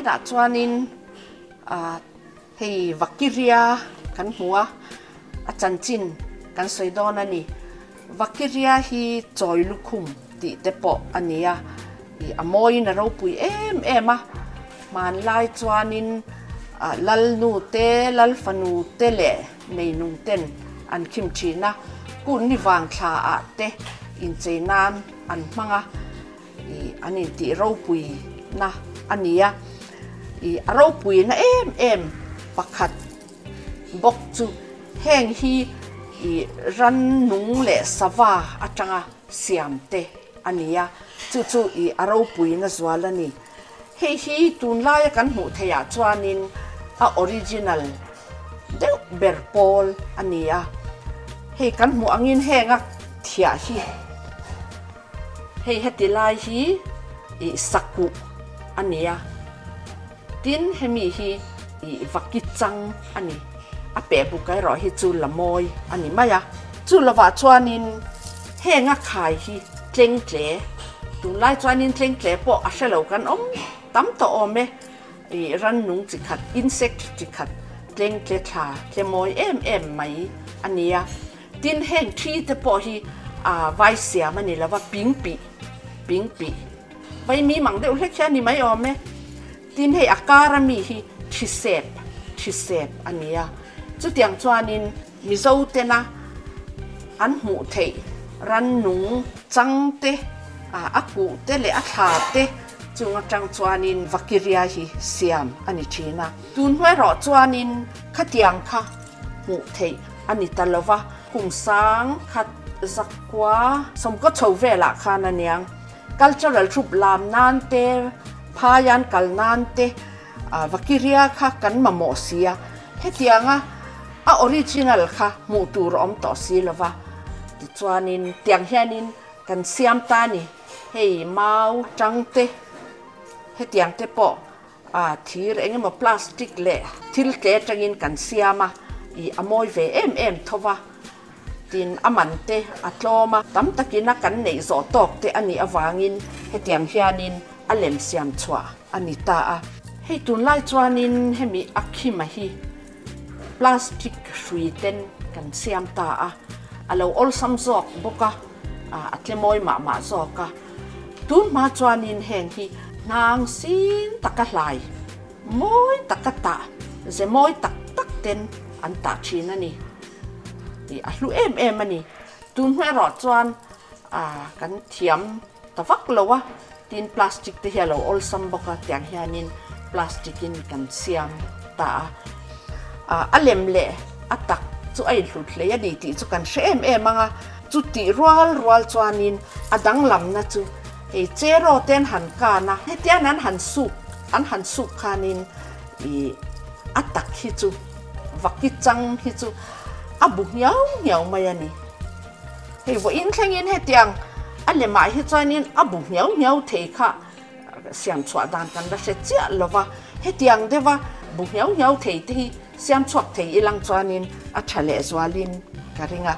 Vawiinah chuanin ah hei Vakiria kan hmu a, a chanchin kan sawi dawn a ni. Vakiria hi chawi lukhum tih te pawh a ni a, ih a mawiin a ropui em em a. Hmanlai chuanin ah Lalnu te, Lalfanu te leh neinung ten an khim thin a, kun ni vang thla ah te inchei nan an hmang a. Ih an intih ropuina a ni a, ih a ropuina em em pakhat bawk chu heng hi ih rannung leh sava atanga siam te a ni a, chu chu ih a ropuina zual a ni. Hei hi tunlaia kan hmuh theihah chuanin a original deuh ber pawl a ni a, hei kan hmuh angin henga thiah hi. Hei heti lai hi ih sakuh a ni a, tin hemi hi ih vaki chang a ni. A peh buk erawh hi chu la mawi a ni mai a. Chu lovah chuanin heng a khai hi tleng tle, tunlai chuanin tleng tle pawh a hre lo kan awm tam tawh awm e. Ih rannung chi khat, insect chi khat tleng tle thla tle mawi em em mai a ni a. Tin, heng thi te pawh hi a vai siam a ni lo va, ping pih, ping pih, vai mi mang deuh hlek hi a ni mai awm e. Tin, hei a kar a mi hi thi sep, thi sep a ni a. Chutiang chuanin Mizo tena an hmuh theih rannung chang te, a kuh te leh a thla te chung atang chuanin Vakiria hi siam a ni thin a. Tun hnuai erawh chuanin khatiang kha hmuh theih a ni ta lo va, kum sang khat zakua sawmkaw chho velah khan a niang. Cultural troupe lam nan te, phaian kal nan te Vakiria kha kan mamawh si a, hetianga a original kha hmuh tur a awm tawh si lo va, tichuanin tiang hianin kan siam ta a ni. Hei mau tang te hetiang te pawh A thir eng emaw plastic leh thil tle atangin kan siam a, ih a mawi ve em em tho va, tin a man te a tlawm a, tam takin a kan neih zawh tawk te a nih avangin hetiang hianin a lem siam chhuah a ni ta a. Hei tunlai chuanin hemi a khima hi plastic hrui ten kan siam ta a, a lo awlsam zawk bawk a, a tle mawi mah mah zawk a. Tun hma chuanin heng hi hnang sin taka hlai, mawi taka tah, ze mawi tak tak ten an tah thin a ni. Ih a hlu em em a ni. Tun hma erawh chuan kan thiam ta vak lo a, tin plastic te hi a lo awlsam bawk a, tiang hianin plastic in kan siam ta a. A lem leh a tak chu a inhlut hlei a ni tih chu kan hre em em ang a. Chutih rual rual chuanin a danglamna chu hei cheraw te an han kan a, hetian an han suk an han suk khanin ih a tak hi chu vaki chang hi chu a bu nghiau nghiau mai a ni. Hei vawiin thlengin hetiang a lemah hi chuanin a bu nghiau nghiau thei kha siam chhuah dan kan la hre chiah lo va, hetiang deuha bu nghiau nghiau thei te hi siam chhuak thei ilang chuanin a tha leh zualin ka ring a.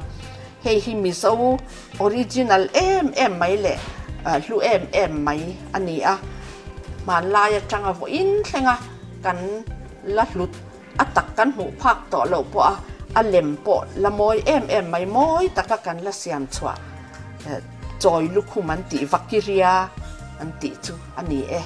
Hei hi Mizo original em em mai leh hlu em em mai a ni a, hmanlai atanga vawiin thlenga kan la hlut a tak kan hmuh phak tawh loh pawh a, a lem pawh la mawi em em mai, mawi taka kan la siam chhuah chawi lukhum an tih, vakiria an tih chu a ni e.